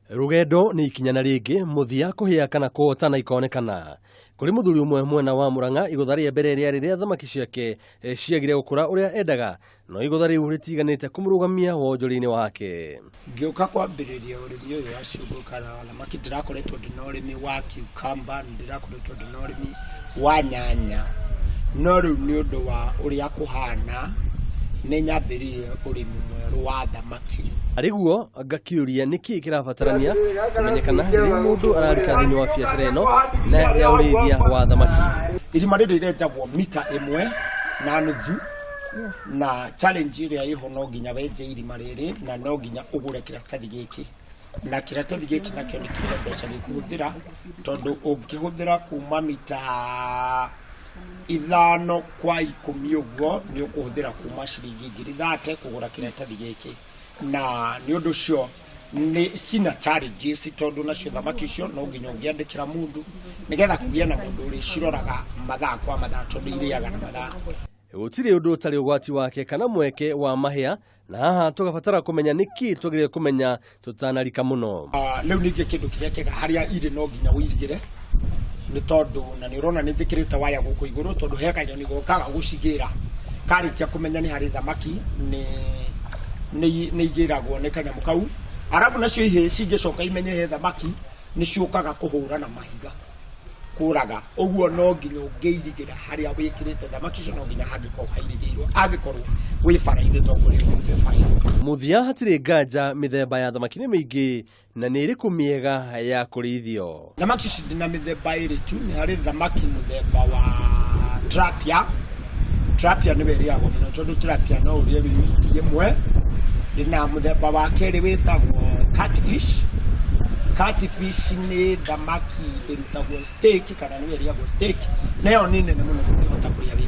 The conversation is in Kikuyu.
Rũgendo nĩ ikinya na rĩngĩ mũthia kũhĩa kana kũhotana ikonekana. Kũrĩ mũthuri ũmwe mwena wa Murang'a igũtha rĩa mbere rĩarĩ rĩa thamaki ciake ciagire gũkũra ũrĩa endaga, no igũtha rĩu rĩtiganĩte kũmũrũgamia wonjoria-inĩ wake. Ngĩũka kwambĩrĩria ũrĩmi ũyũ wa ciũngũyũ kana wa thamaki ndĩrakoretwo ndĩna ũrĩmi wa cucumber, nĩ ndĩrakoretwo ndĩna ũrĩmi wa nyanya, no rĩu nĩ ũndũ wa ũrĩa kũhana nĩ nyambĩrĩirie ũrĩmi mwerũ wa thamaki. Arĩ guo ngakĩũria nĩkĩ kĩrabatarania kũmenyekana rĩrĩa mũndũ ararika thĩinĩ wa biacara ĩno na ya ũrĩithia wa thamaki. Irima rĩrĩ rĩenjagwo mita ĩmwe na nuthu na challenge ĩrĩa ĩho no nginya wenje irima rĩrĩ na no nginya ũgũre kĩratathi gĩkĩ na kĩratathi gĩkĩ nakĩo nĩ kĩrĩ mbeca gĩkũhũthĩra tondũ ũngĩhũthĩra kuma mita 5 kwa 10 ũguo nĩ ũkũhũthĩra kuma ciringi 30,000 kũgũra kĩratathi gĩkĩ. Na nĩ ũndũ ũcio nĩ cina challenges tondũ nacio thamaki icio no nginya ũngĩandĩkĩra mũndũ nĩgetha kũgĩe na mũndũ ũrĩciroraga mathaa kwa mathaa tondũ irĩaga na mathaa. Gũtirĩ ũndũ ũtarĩ ũgwati wake kana mweke wa mahĩa, na haha tũgabatara kũmenya nĩkĩ twagĩrĩire kũmenya tũtanarika mũno. Ah, rĩu ningĩ kĩndũ kĩrĩa kĩega harĩa irĩ no nginya ũirigĩre nĩ tondũ na nĩ ũrona nĩ njĩkĩrĩte waya gũkũ igũrũ tondũ he kanyoni gokaga gũcigĩra karĩkia kũmenya nĩ harĩ thamaki nĩ igĩragwo nĩ kanyamũ kau. Arabu nacio ihĩĩ cingĩcoka imenye he thamaki nĩ ciũkaga kũhũra na mahiga kũraga. Ũguo no nginya ũngĩirigĩra harĩa wĩkĩrĩte thamaki icio no nginya hangĩkorwo hairigĩirwo angĩkorwo wĩ bara-inĩ to kũrĩ wĩ bara-inĩ. Mũthia hatirĩ nganja mĩthemba ya thamaki nĩ mĩingĩ na nĩ ĩrĩkũ mĩega ya kũrĩithio. Thamaki ici ndĩ na mĩthemba ĩrĩ tu, nĩ harĩ thamaki mũthemba wa tilapia. Tilapia nĩwe ĩrĩagwo mũno tondũ tilapia no ũrĩe wĩ wiki ĩmwe. Ndĩna mũthemba wa kerĩ wĩtagwo catfish. Catfish nĩ thamaki ĩrutagwo steak kana nĩyo ĩrĩagwo steak, na ĩyo nĩ nene mũno ndũngĩhota kũrĩa wĩ.